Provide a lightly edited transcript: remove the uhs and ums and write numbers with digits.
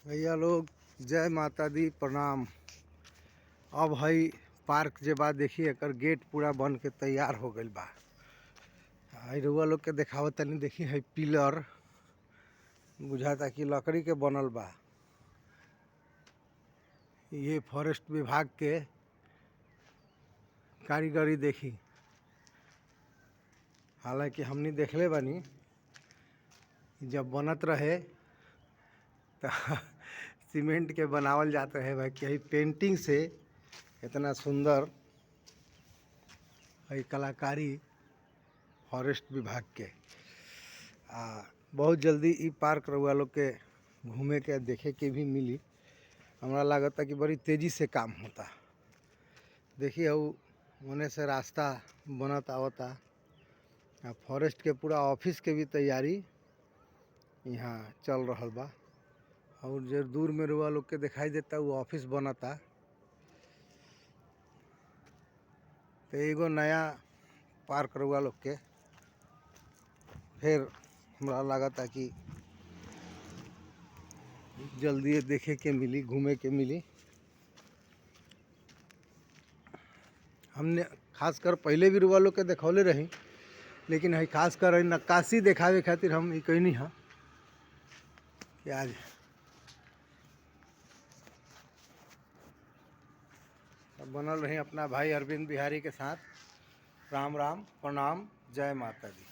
भैया लोग जय माता दी, प्रणाम। अब हई पार्क जे बा देखी एकर गेट पूरा बन के तैयार हो गइल बा। हई रउआ लोग के देखावत तनी, देखी हई पिलर बुझाता कि लकड़ी के बनल बा। ये फॉरेस्ट विभाग के कारीगरी देखी, हालांकि हमनी देखले बानी जब बनत रहे त सीमेंट के बनावल जात रहे भाई, कि पेंटिंग से इतना सुंदर है कलाकारी फॉरेस्ट विभाग के। आ बहुत जल्दी ई पार्क रउआ लोग के घूमे के देखे के भी मिली। हमरा लागता कि बड़ी तेजी से काम होता। देखिए ओने से रास्ता बनत आवता। फॉरेस्ट के पूरा ऑफिस के भी तैयारी यहाँ चल रहल बा। और जो दूर में रउआ लोग के दिखाई देता वो ऑफिस बनता। तो एगो नया पार्क रउआ लोग के फिर हमरा लागता कि जल्दी देखे के मिली, घूमे के मिली। हमने खासकर पहले भी रउआ लोग के देखौले रही, लेकिन है खासकर है नक्काशी देखावे खातिर हम ई कहनी है कि आज बनल रही अपना भाई अरविंद बिहारी के साथ। राम राम, प्रणाम, जय माता दी।